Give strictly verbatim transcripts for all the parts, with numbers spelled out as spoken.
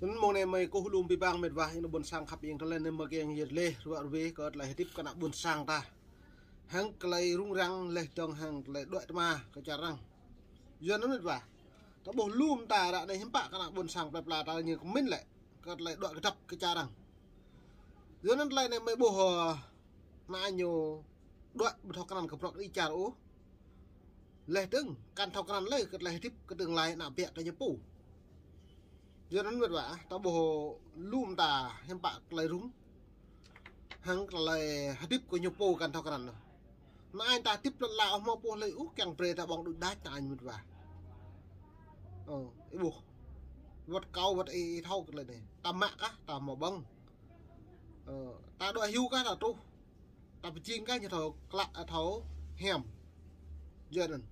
Anăn mông anei mei kkuh lum bi bang mĭt wa, ih ană ƀuôn sang khăp ing tơlei anei mei kiăng yăl dliê ruă ruê kơ tơlei hdĭp kơ ană ƀuôn sang ta. Hăng tơlei rŭng răng leh dơ̆ng hăng tơlei đuĕ tma kơ čar arăng. Yua anăn mĭt wa, ta ƀuh lum ta ară anei hiam pă kơ ană ƀuôn sang plei pla ta ñu kơ mĭn lĕ kơ tơlei đuĕ kdăp kơ čar arăng. Yua anăn tơlei anei mei ƀuh, ơ, ană ñu đuĕ ƀu thâo krăn kơ bruă kđi čar ôh. Leh dơ̆ng, kăn thâo krăn leh kơ tơlei hdĭp kơ tương lai ană biă ta ñu pô. Yua anăn mĭt wa, ta ƀuh lum ta hiam pă tơlei rŭng. Hăng tơlei hdĭp kơ ñu pô kăn thâo krăn. Ană ai ta hdĭp lăn ala ôh mâo pô lei ôh kiăng brei ta ƀơ̆ng đuč đač ană ai mĭt wa. Ơ, ih ƀuh. Wăt kâo wăt ih, ih thâo kơ tơlei anei. Ta mă kah, ta mâo ƀơ̆ng. Ơ, ta đuĕ hiu kah, ta truh. Ta pơjing kah ñu thâo klă, thâo hiam. Yua anăn.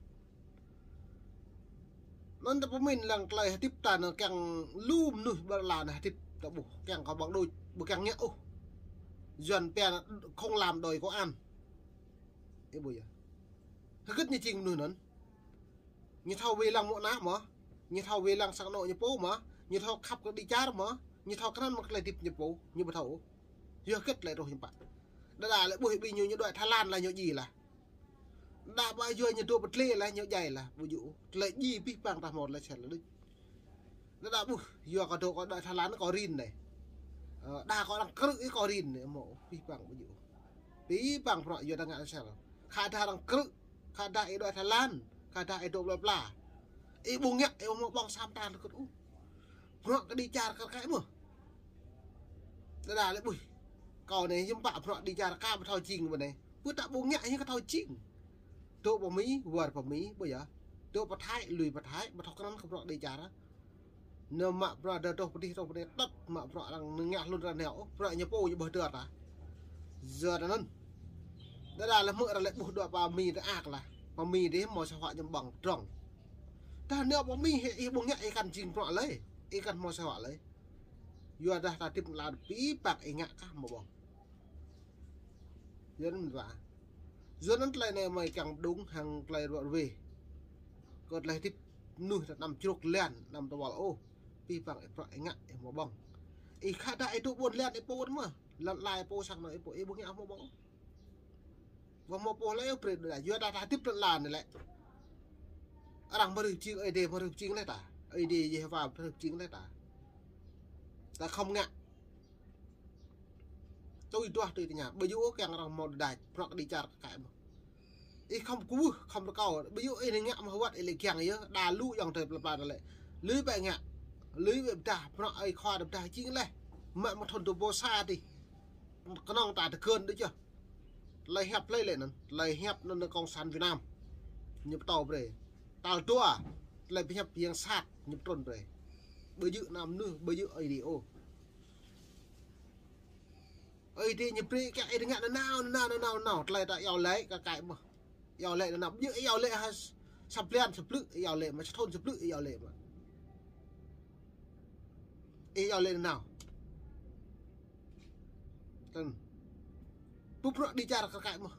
Anăn ta pơmĭn lăng tơlei hdĭp ta anăn kiăng lu mnuih ƀơi lăn ala anei hdĭp ta ƀuh kiăng kơ ƀơ̆ng đuč, ƀu kiăng ngă ôh. Yua anăn pia không làm đòi có ăn. Ih ƀuh yơh. Hơgĕt ñu jing mnuih anăn. Ñu thâo wê lăng mô̆ ană mơh. Ñu thâo wê lăng sang anôk ñu pô mơh. Ñu thâo khăp kơ kđi čar mơh. Ñu thâo krăn mơh tơlei hdĭp ñu pô. Ñu ƀu thâo ôh. Yua hơgĕt tơlei truh hiam pă. Đa đa lĕ ƀuh ƀing ñu, ñu đuĕ Thái Lan lah ñu djiê lah. Đa ƀa yua ñu dôk pơtlê lah ñu djai lah. Ƀu djŏ. Tơlei djiê pih pang ta mâo tơlei sel lah đuč. Đa đa ƀuh, yua kâo dôk kâo đuĕ Thái Lan kâo rin anei. Ơ, đa kâo arăng krư̆ ih kâo rin anei, mâo pih pang ƀu djŏ. Pih pang bruă yua ta ngă sel. Khă dah arăng krư̆, khă dah ih đuĕ Thái Lan, khă dah ih dôk plei pla. Ih ƀu ngă, ih ƀu mâo ƀơ̆ng sa mta lĕ kơt ôh. Bruă kđi čar kar kaĭ mơh. Đa đa lĕ ƀuh. Kâo anei hiam pă bruă kđi čar kâo ƀu thâo jing ƀơ anei. Ƀu ta ƀu ngă hiam kơ thâo jing. Dôk pơ Mi, wăr pơ Mi, ƀuh yơh. Dôk pơ Thái, lui pơ Thái, ƀu thâo krăn kơ bruă kđi čar. Nơ mă bruă dơ dôk pơ dih, dôk pơ dih, tăt mă bruă arăng ngă hlŭn arăng nao, ôh, bruă ñu pô ñu ƀuh dơr ta. Yua anăn. Đa đa lĕ hmư̆ arăng lĕ ƀuh dua pơ Mi ta ak lah. Pơ Mi dih mâo sa huă ñu ƀơ̆ng drŏng. Dah nao pơ Mi hĕ ih ƀu ngă ih kăn jing bruă lei. Ih kăn mâo sa huă lei. Yua dah ta hdĭp lăn ala pih pang ih ngă kah mâo ƀơ̆ng. Yua anăn wa. Yua anăn tơlei anei mei kiăng đŭng hăng tơlei ruă ruê. Kơ tơlei hdĭp mnuih ta anăm čruk lăn, anăm tơwăl ôh. Pih pang ih bruă ih ngă ih mâo ƀơ̆ng. Ih khă dah ih dôk ƀuôn lan ih pô mơh. Lăn ala ih pô sang anôk ih pô ih ƀu ngă mâo ƀơ̆ng. Ƀu mâo pô lei ôh brei đa yua dah ta hdĭp lăn ala anei lĕ. Arăng mơrih jing, Aê Diê mơrih jing leh ta. Aê Diê Yêhôwa mơrih jing leh ta. Ta khŏm ngă. Tui duah tui tơña. Ƀu djŏ kiăng arăng mâo đuĕ đač, bruă kđi čar kơ kaĭ mơh. Ih khŏm kwưh, khŏm rơkâo. Ƀu djŏ ih ngă mơh wăt ih lĕ kiăng yơh. Đa lu ayŏng adei plei pla ta lĕ. Lui ƀĕ ngă. Lui ƀĕ pơdah, bruă ih khua ta pơdah jing leh. Mă mơ̆ng thŭn dua êbâo sa dih. Knŏng ta tơkơn đuč yơh. Tơlei hiăp lei lĕ anăn. Tơlei hiăp anăn Cộng sản Việt Nam. Ñu pơtô brei. Tal dua. Tơlei hiăp yang sat. Ñu pơtrŭn brei. Ƀu djŏ ană mnuih, ƀu djŏ Aê Diê ôh. Aê Diê ñu brei kiăng ih ngă nanao, nanao, nanao, nanao. Tơlei ta iâu laĭ kơ kaĭ mơh. Iâu laĭ nanao. Ƀu djŏ iâu laĭ ha sa blan sa blư̆ iâu laĭ mă, sa thŭn sa blư̆ iâu laĭ mă. Ih iâu laĭ nanao. Tơl. Ƀuh bruă kđi čar kơ kaĭ mơh.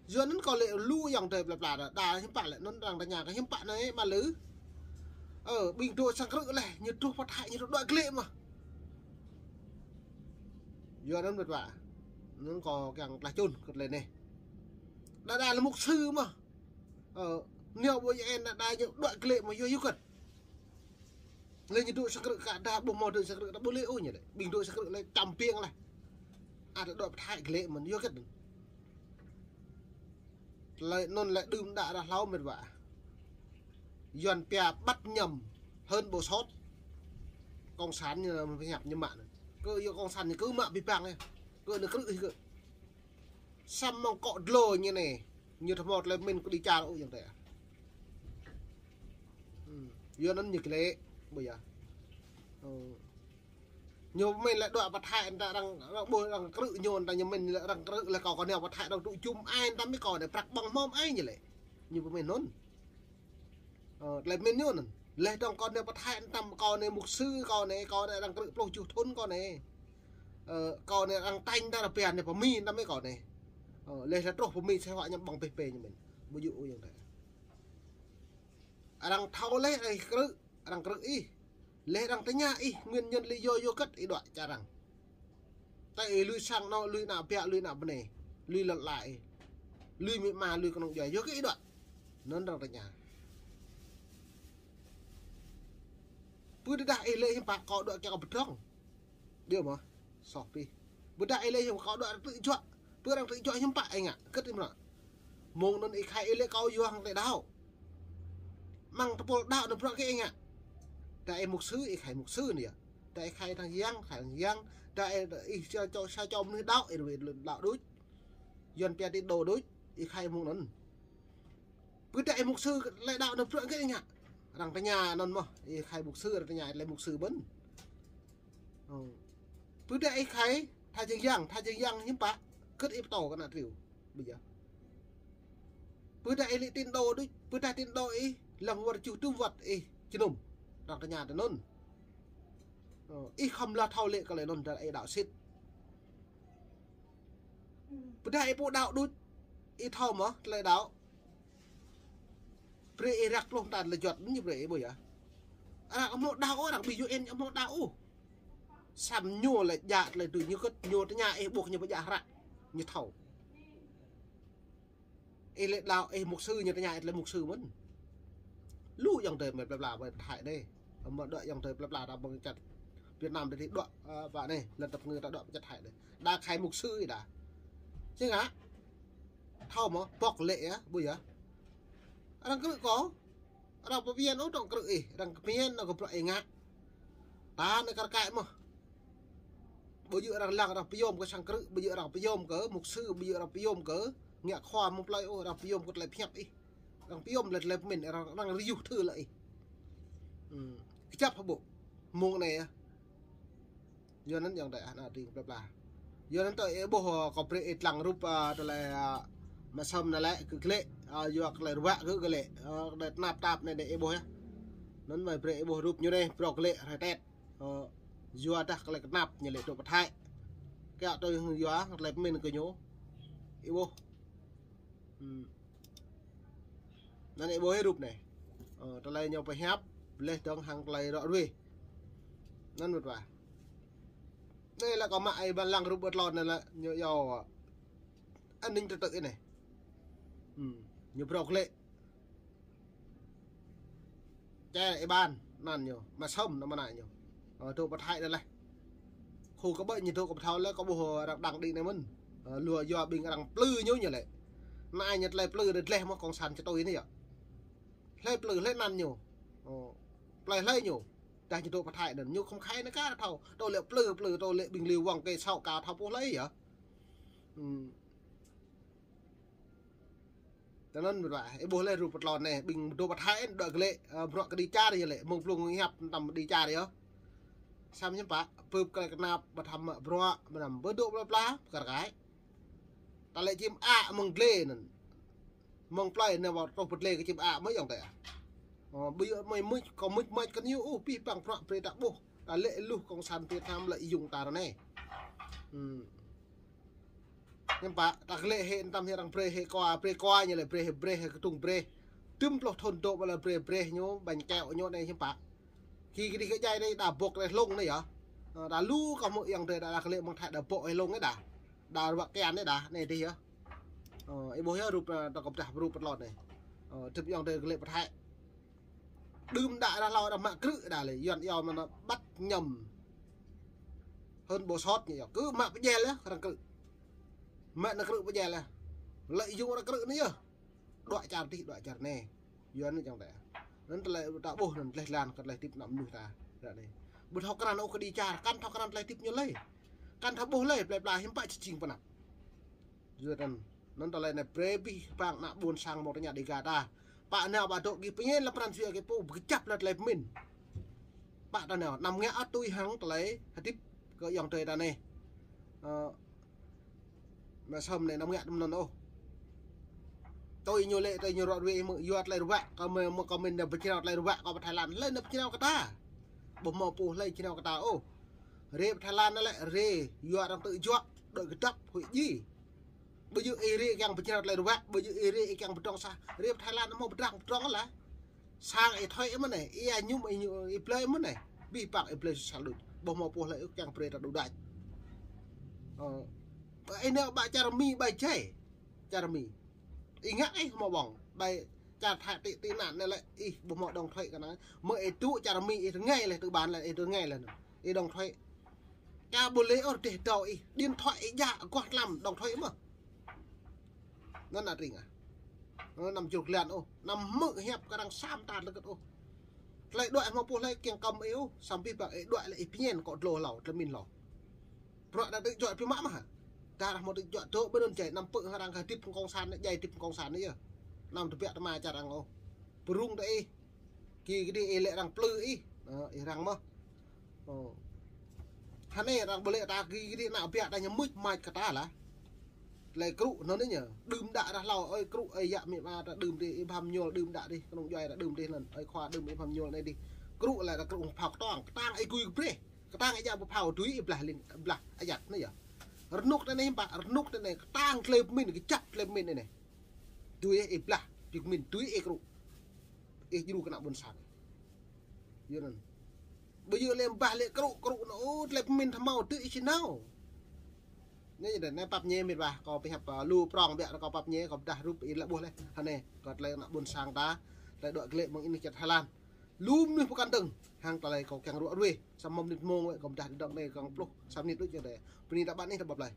Yua anăn kâo lĕ lu ayŏng adei plei pla đa, đa hiam pă lĕ anăn arăng tơña kơ hiam pă anei mă lư. Ơ, ƀing dôk sang krư̆ leh, ñu truh pơ Thái, ñu truh đuĕ glĕ mơh. Yua anăn mĭt wa. Anăn kâo kiăng tlah čŭn kơ tơlei anei. Đa đa lĕ mục sư mơh. Ơ, nao ƀuôn êa đa đa ñu đuĕ glĕ mơh yua yua kơt. Leh ñu dôk sang krư̆ kơ đa ƀuh mâo dôk sang krư̆ đa ƀu lĕ ôh ñu lĕ. Ƀing dôk sang krư̆ lĕ čăm piêng leh. Ăt đuĕ pơ Thái glĕ mơh yua kơt. Tơlei anăn lĕ đưm đă dah hlâo mĭt wa. Yuăn pia bắt nhầm hơn bộ sốt. Cộng sản ñu hiăp ñu mă anăn. Kơ yua Cộng sản ñu kơ mă bi păng yơh. Kơ anăn krư̆ hĭ kơ. Săm mơ̆ng kŏ dlô ñu anei. Ñu thâo mâo tơlei mĭn kơ kđi čar ôh ayŏng adei. Hm. Yua anăn ñu glĕ. Ƀuh yơh. Ơ. Ñu pơmĭn lĕ đuĕ pơ Thái anăn arăng, arăng ƀuh arăng krư̆ ñu anăn ñu mĭn lĕ arăng krư̆ leh kâo kơ nao pơ Thái arăng tŭ jum ai anăn mơh kâo anei prăk ƀơ̆ng mơh ai ñu lĕ. Ñu pơmĭn anăn. Ơ, tơlei mĭn ñu anăn. Leh dơ̆ng kâo nao pơ Thái anăn kâo anei mục sư kâo anei, kâo anei arăng krư̆ pluh kjuh thŭn kâo anei. Ơ, kâo anei arăng tañ ta rơpian anei pơ Mi anăn mơh kâo anei. Ơ, leh leh truh pơ Mi sa huă ñu ƀơ̆ng peh peh ñu mĭn. Ƀu djŏ ôh ayŏng adei. Arăng thâo leh, ih krư̆, arăng krư̆ ih. Leh arăng tơña ih nguyên nhân lý do yua kơ ih đuĕ čar arăng. Tơ ih lui sang anôk, lui ană biă, lui ană bnê, lui lăn ala ih, lui amĭ ama, lui knŏng djuê, yua kơ ih đuĕ. Anăn arăng tơña. Pô tơdah ih lĕ hiam pă kâo đuĕ kiăng kâo pơdrŏng. Djŏ mơh, soh pih. Ƀiădah ih lĕ hiam kâo đuĕ arăng tư̆ juă. Pô arăng tư̆ juă hiam pă ih ngă, kơ ih mrâo. Mơ̆ng anăn ih khai ih lĕ kâo yua hŏng klei đăo. Mơ̆ng tơpul đăo anăn bruă kơ ih ngă. Tơ ih mục sư, ih khai mục sư anei yơh. Tơ ih khai thăng yang, khai thăng yang. Tơ ih, ih sa čô, sa čô mnuih đăo, ih đuĕ đăo đuč. Yuăn pia ti đô đuč, ih khai mơ̆ng anăn. Ƀiădah ih mục sư, klei đăo anăn bruă kơ ih ngă. Arăng tơña anăn mơh, ih khai mục sư, arăng tơña klei mục sư mơ̆n. Ơ. Ƀiădah ih khai, tha jing yang, tha jing yang hiam pă, kơ ih pơtô kơ ană triu. Ƀiădah. Ƀiădah ih lĕ ti đô đuč, ƀiădah ti đô ih, lăng wăt juh tŭm wăt ih, jơnum. Arăng tơña ti anăn. Ơ, ih khăm lah thâo lĕ kơ klei anăn tơdah ih đăo sĭt. Ƀiădah ih pô đăo đuč, ih thâo mơh, klei đăo. Brei ih răk tluh mta lĕ juăt ñu brei ih ƀuh yơh. Arăng amâo đăo ôh, arăng bi UN amâo đăo ôh. Săm ñu lĕ djă klei tui ñu kơt, ñu tơña ih ƀuh ñu bi djă hră. Ñu thâo. Ih lĕ đăo, ih mục sư ñu tơña ih lĕ mục sư mơ̆n. Lu ayŏng adei mơ̆ plei pla ƀai Thái anei. Amâo đuĕ ayŏng adei plei pla ta ƀơ̆ng čăt Việt Nam dih đuĕ, ơ, pă anei, lăn tăp ngư ta đuĕ čăt Thái anei. Đa khai mục sư ih đa. Čiăng hă? Thâo mơh, pŏk lĕ yơh, ƀuh yơh. Arăng krư̆ kâo. Arăng pơmĭn ôh tŏng krư̆ ih, arăng pơmĭn nao kơ bruă ih ngă. Ta anei kar kaĭ mơh. Ƀu djŏ arăng lăng arăng pơyom kơ sang krư̆, ƀu djŏ arăng pơyom kơ mục sư, ƀu djŏ arăng pơyom kơ ngă khua mơ̆ng plei ôh, arăng pơyom kơ klei pơhiăp ih. Arăng pơyom lĕ klei pơmĭn, arăng, arăng riuh thử lĕ ih. Hmm. Kjăp hă ƀuh. Mơ̆ng anei yơh. Yua anăn ayŏng adei ah, ană ding plei pla. Yua anăn tơ ih ƀuh, ơ, kâo brei ih dlăng rup, ơ, tơlơi, ơ, Ama Sâm anei lĕ, kơ klei, ơ, yua klei ruă kơ klei, ơ, klei tnap tap anei dê ih ƀuh yơh. Anăn mơ̆ brei ih ƀuh rup ñu anei, brei klei hriê tet. Ơ, yua dah klei knap ñu lĕ dôk pơthai. Kiă tui hŏng yua klei pơmĭn kơ ñu. Ih ƀuh. Hmm. Anăn ih ƀuh rup anei. Ơ, tơlơi ñu pơhiăp, leh dơ̆ng hŏng klei ră ruê. Anăn mơ̆ wa. Anei lĕ kâo mă ih ƀuh lăng rup ƀuh tlôn anei lĕ ñu yua. An ninh trật tự anei. Hmm. Ñu brei klei. Čê ih ƀuh, anăn ñu, Ama Sâm anăn mơ̆ anăn ñu. Ơ, dôk pơthai anei leh. Khu kơ ƀai ñu dôk kơ pơthâo leh, kâo ƀuh arăng đăng đĭ anei mơ̆n. Ơ, lu yua ƀing arăng plư ñu ñu lĕ. Anei ñu tlei plư dê dleh mơh cộng sản čê tui anei yơh. Tlei plư, tlei anăn ñu. Ơ, plei tlei ñu. Dah ñu dôk pơthai anăn, ñu khŏm khai anei kar thâo. Tơ lĕ plư, plư, tơ lĕ ƀing liu wăng kơ sâo ka thâo pô tlei yơh. Hmm. Tơ anăn mơ̆ wa, ih ƀuh leh rup ƀuh tlôn anei, ƀing dôk pơthai anăn đuĕ klei, ơ, bruă kơ đi čar yơh lĕ, mơ̆ng blung ngă hiăp tăm đi čar yơh. Săm hiam pă, bưp klei knap, ƀuh tăm mă bruă, mơnăm ƀuh dôk plei pla, kar kaĭ. Ta lĕ čim a mơ̆ng klei anăn. Mơ̆ng plei anei wa truh pơ klei kơ čim a mơ̆ ayŏng adei. Ơ, ƀu djŏ mơ̆ mưč, kâo mưč mưč kơ ñu, ơ, pih păng bruă brei ta ƀuh. Ta lĕ luh cộng sản Việt Nam lĕ ih yŭng ta anei. Hmm. Hiam pă, ta klei hĕ tăm hĕ arăng brei hĕ kua, brei kua ñu lĕ brei hĕ, brei hĕ kdŭng brei. Tŭm pluh thŭn dôk ƀuh lĕ brei, brei ñu, ƀañ keo ñu anei hiam pă. Khi kơ dih kơ jai anei đa bŏk lĕ hlŏng anei yơh. Ơ, đa lu kơ mơ̆ ayŏng adei đa, đa klei mơ̆ng Thái đa bŏk hlŏng anei đa. Đa ruă kian anei đa, anei dih yơh. Ơ, ih ƀuh yơh rup, ơ, ta kơ pơdah rup ƀuh tlôn anei. Ơ, tŭm ayŏng adei klei pơthai. Đưm đă đa hlâo đa mă krư̆ đa lĕ, Yuăn yua mơ̆ anăn bắt nhầm. Hơn bộ sót ñu yơh, kơ mă pơdjel yơh, arăng krư̆. Mă anăn krư̆ pơdjel yơh. Lợi dụng arăng krư̆ anei yơh. Đuĕ čar dih, đuĕ čar anei. Yuăn anăn ayŏng adei. Anăn tlei ta ƀuh anăn tlei lan kơ tlei hdĭp ană mnuih ta. Ră anei. Ƀu thâo krăn ôh kơ đi čar, kăn thâo krăn tlei hdĭp ñu lei. Kăn thâo ƀuh lei, plei pla hiam pă čih jing pnăp. Yua anăn, anăn tơlơi anei brei bi păng ană ƀuôn sang mơ̆ng tơña Dega ta. Pă nao ƀă dôk gih pơñen lăm pran jua gih pô, bi kjăp leh tlei pơmĭn. Pă ta nao, anăm ngă ăt tui hăng tơlơi hdĭp kơ ayŏng adei ta anei. Ơ, Ama Sâm anei anăm ngă tŭm anăn ôh. Tui ñu lĕ, tui ñu ruă ruê mơ̆ yua tlei ruă, kâo mơ̆, mơ̆ kâo mĭn anei bi jrao tlei ruă, kâo pơ Thái Lan, tlei anei bi jrao kơ ta. Ƀuh mơ̆ pô tlei jrao kơ ta ôh. Rei pơ Thái Lan lĕ, rei, yua arăng tư̆ juă, đuĕ kdăp, huĭ dji. Ƀu djŏ ih rei kiăng pơčrâo tlei ruă, ƀu djŏ ih rei kiăng pơdrŏng sah. Rei pơ Thái Lan amâo pơdrŏng, pơdrŏng lah. Sang ih thoi mơ̆n anei, ih añŭm ih ñu, ih blei mơ̆n anei. Bi păng ih blei sal đuč. Ƀuh mâo pô hlei ôh kiăng brei ta đu đač. Ơ. Ih nao ƀă čar Mi ƀai jai. Čar Mi. Ih ngă ih mâo ƀơ̆ng. Ƀai čar Thái tị tị nạn anei lĕ ih ƀuh mâo đóng thuế kơ năng. Mơ̆ ih tŭ čar Mi ih rngai leh tư bản leh ih rngai leh. Ih đóng thuế. Ka ƀu lĕ ôh dih dâo ih. Điện thoại ih djă aguah tlam đóng thuế mơh. Anăn ană tring ah. Anăn năm jruk lian ôh. Năm hmư̆ hiăp kơ arăng sam tar lơkơt ôh. Tlei đuĕ mâo pô hlei kiăng kăm ih ôh. Sam bi păng ih đuĕ lĕ ih pñen kŏ dlô hlâo, tlei min hlâo. Bruă đa tŭ juă bi mă mơh. Đa mâo tŭ juă dôk ƀơi anăn jai năm pưk arăng kơ hdĭp cộng sản anei, jai hdĭp cộng sản anei yơh. Năm tơbiă tơma čar arăng ôh. Pơrŭng tơ ih. Ki kđi ih lĕ arăng plư ih. Ơ, ih arăng mơh. Ơ. Hơnei arăng ƀu lĕ ta ki kđi ană biă ta ñu mưč mač kơ ta lah. Tlei krŭ anăn ñu. Đưm đă rah hlâo, ơi krŭ, ơi yă mĭ ma ta đưm dih, ih bham ñuôl đưm đă dih, knŏng djuai ta đưm dih anăn, ơi khua đưm ih bham ñuôl anei dih. Krŭ lĕ ta krŭ phao ktang, ktang ih gui kơ brei. Ktang ih djă phao dui ih blah ling, blah ayăt anei yơh. Rnuk anei ƀă, rnuk anei ktang tlei pơmĭn, kjăp tlei pơmĭn anei. Dui ih blah, dui pơmĭn, dui ih krŭ. Ih djru kơ ană ƀuôn sang. Yua anăn. Ƀu djơ̆ lĕ mbah lĕ krŭ, krŭ anăn, ô, tlei pơmĭn tha mâo, tơ ih či nao. Anei, anei pap ñe mĭt wa, kâo pơhiăp, ơ, lu prŏng biă kâo pap ñe, kâo pơdah rup ih lĕ ƀuh leh. Hơnei, kơ tlei ană ƀuôn sang ta, tlei đuĕ klĕ mơ̆ng ih čar Thái Lan. Lu mnuih pơkăn dơ̆ng, hăng tlei kâo kiăng ruă ruê, sa mâo mnĭt mông wĕ, kâo pơdah dơ̆ng anei kăng pluh, sa mnĭt đuč yơh dê. Bơni ta ƀăn ih ta ƀăp lei.